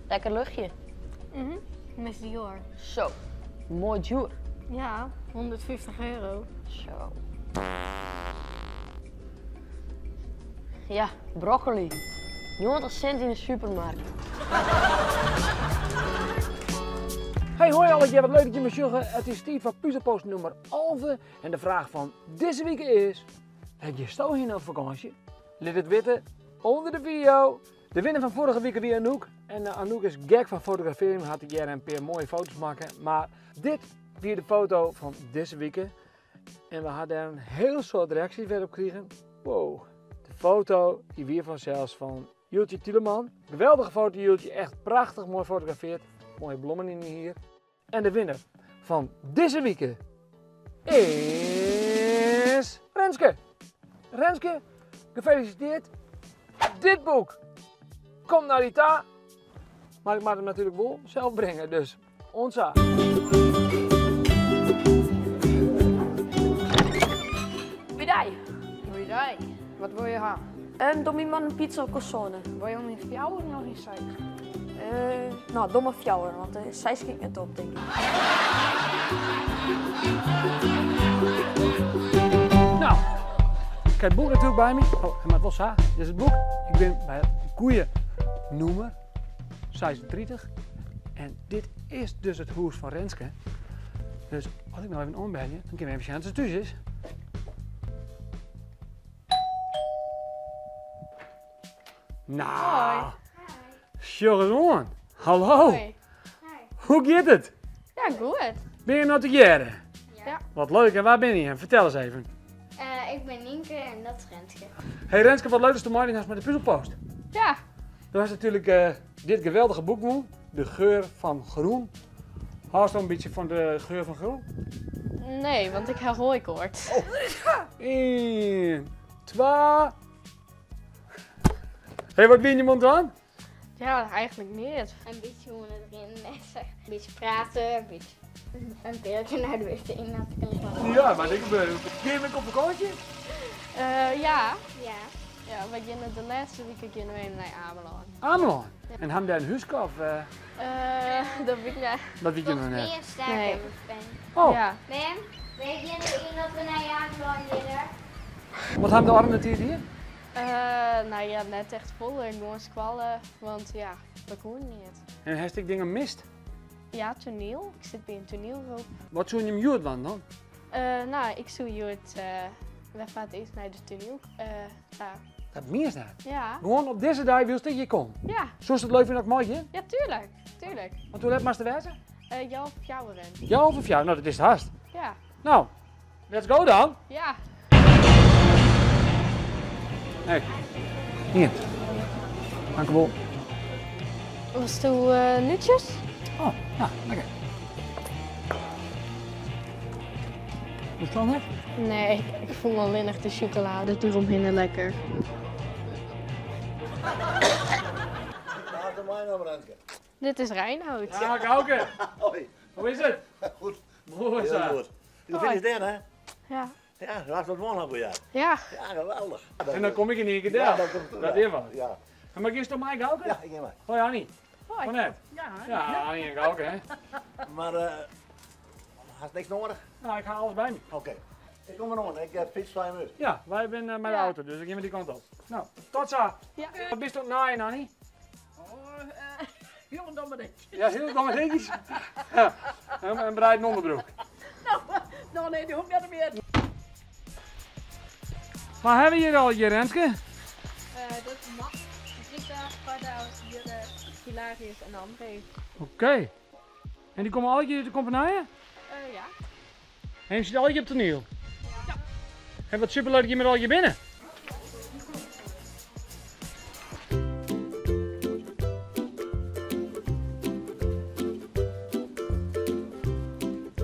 Lekker luchtje. Mhm. Miss Dior. Zo, mooi djoer. Ja, 150 euro. Zo. Ja, broccoli. 90 cent in de supermarkt. Hey hoi allegear, wat leuk dat je me sjogge. It is tiid foar puzelpost nûmer 11 en de fraach fan dizze wike is: Wêr giesto hinne op fakânsje? Lit it witte ûnder de video. De winner fan foarige wike wie Anouk. En eh, Anouk is gek fan fotografearjen, hat hjir in pear moaie foto's makke. Mar dit wie de foto fan dizze wike. En we ha dêr in hiel soad reaksjes wer op krigen. Wow. De foto die wie fansels fan Jultje Tieleman. Geweldige foto Jultje, echt prachtich moai fotografeard. Moaie blommen yn dyn hier. En de winner fan dizze wike is Renske. Renske, gefeliciteerd. Dit boek komt nei dy ta. Mar ik moat him natuerlik wol sels bringe, dus oant sa. Goeiedei. Goeiedei. Wat wol je ha? Um, doe my mar in pizza calzone. Wol je hom yn fjouwer of yn seis? Uh, no, doe mar fjouwer, want uh, seis kin ik net op, tink ik. No, ik ha it boek natuerlik by my. Oh, hy moat wol sa. Dit is it boek. Ik bin by it goede nûmer, 36. En dit is dus it hûs fan Renske. Dus as ik no even oanbelje, dan kinne we even sjen oft se thús is. Nou, sjoch ris oan. Hallo. Hoi. Hoe giet it? Ja, goed. Binne je no tegearre? Ja. Wat leuk. En wa binne je? Fertel ris even. Uh, ik bin Nynke en dat is Renske. Hey Renske, wat leuk datsto meidien hast mei de puzelpost. Ja. Do hast natuerlik uh, dit geweldige boek wûn, De geur van groen. Hâldst in bytsje fan de geur fan groen? Nee, want ik ha hooikoorts. Oh. Ien, twa. Hey, wat wiene jim oan it dwaan? Ja, eigentlik neat. In bytsje oan it rinnen en in bytsje prate, in bytsje in pear kear nei de wc natuerlik. Ja, mar dit gebeurt. Gean je ek op fakânsje? Uh, ja. Ja. Ja, wy geane de lêste wike geane we even nei Amelân. Amelân? Ja. En ha jim dêr in húske of? Uh, dat wit ik net. Dat wit je noch net? Volgens mij Nee. Oh. Ja. Mem, wy geane yn dat we nei Amelân geane. Wat ha jim de ôfrûne tiid dien? Uh, no ja, net echt folle. Gewoan skoalle, want ja, we koene net. En hast ek dingen mist? Ja, toaniel. Ik sit by in toanielgroep. Wat soene jim hjoed dwaan dan? Uh, no, ik soe hjoed wer foar it earst nei de toaniel ta. Dat mienst net? Ja. Gewoan op dizze dei wylst ik hjir kom? Ja. Soest it leuk fine as ik meigean? Ja, tuerlik. Tuerlik. Want hoe let moatst der wêze? Healwei fjouweren. Healwei fjouweren? No, dat is hast. Ja. No, let's go dan. Ja. Hey. Hier. Dankjewol. Wolsto nútsjes? Oh, ja, lekker. Hoecht dat net? Nee, ik fûn allinnich de sjokolade deromhinne lekker. Wa is mei Renske? Dit is Reinoud. Ja, Gauke. Hoi. Hoe is it? Goed. Moai sa. Heel goed. Gefeliciteerd hè? Ja. Ja, laat wat won hebben ja. Ja. Ja, geweldig. En dan kom ik yn ien kear del. Ja, dat komt Dat is wat. Ja. En mar giest mei Gauke? Ja, ik gean mei. Hoi Annie. Hoi. Van net. Ja. Ja, Annie en Gauke hè. Mar uh, hast niks nedich? No, ik ha alles by my. Oké. Ik kom deroan, ik fyts 5 minuten. Ja, wy binne mei de Ja. auto, dus ik gean dy kant op. No, tot sa. Ja. Wat bist oan it naaien, Annie? Oh, hiele domme dinkjes. Ja, hiele domme dinkjes. Ja, en breid in ûnderbroek. No, nee, dy hoecht net mear. Wa hawwe we hjir allegear, Renske? Dat is Max, Rita, Parda, Jurre, Hilarius en André. Oké. En dy komme allegear út de Kompenije? Ja. En jim sitte allegear op toaniel? Ja. En wat superleuk dat jim der allegear binne.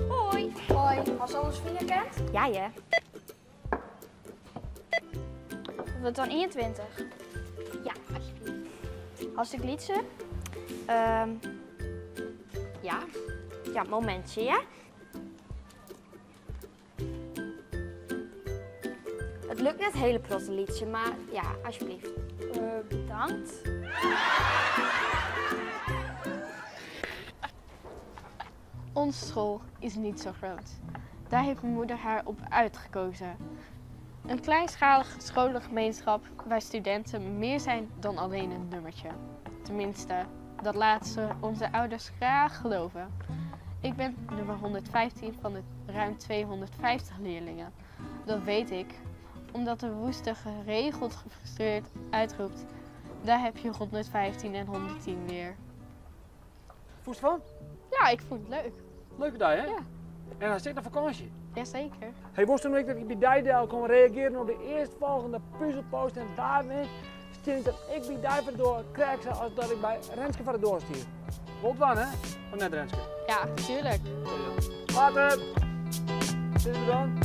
Hoi. Hoi. Hast alles fine kind? Ja, ja. Wurdt dan 21? Ja, alsjeblieft. Hast ik lytse? Ja. Ja, momintsje, ja. It lukt net hiele protte lytse, mar ja, alsjeblieft. Bedankt. Onze school is niet zo groot. Daar heeft mijn moeder haar op uitgekozen. Een kleinschalige scholengemeenschap waar studenten meer zijn dan alleen een nummertje. Tenminste, dat laten ze onze ouders graag geloven. Ik ben nummer 115 van de ruim 250 leerlingen. Dat weet ik, omdat de woeste geregeld gefrustreerd uitroept. Daar heb je 115 en 110 weer. Voest van? Ja, ik vond het leuk. Leuke dag, hè? Ja. En dan zit naar vakantie. Jazeker. Hey, wist u dat ik bij Dijl kon reageren op de eerstvolgende puzzelpost en daarmee stond dat ik bij Dij van door krijg ze als dat ik bij Renske van de door stuur. Wilt wel, hè? Of net Renske? Ja, tuurlijk. Later! Zitten we dan?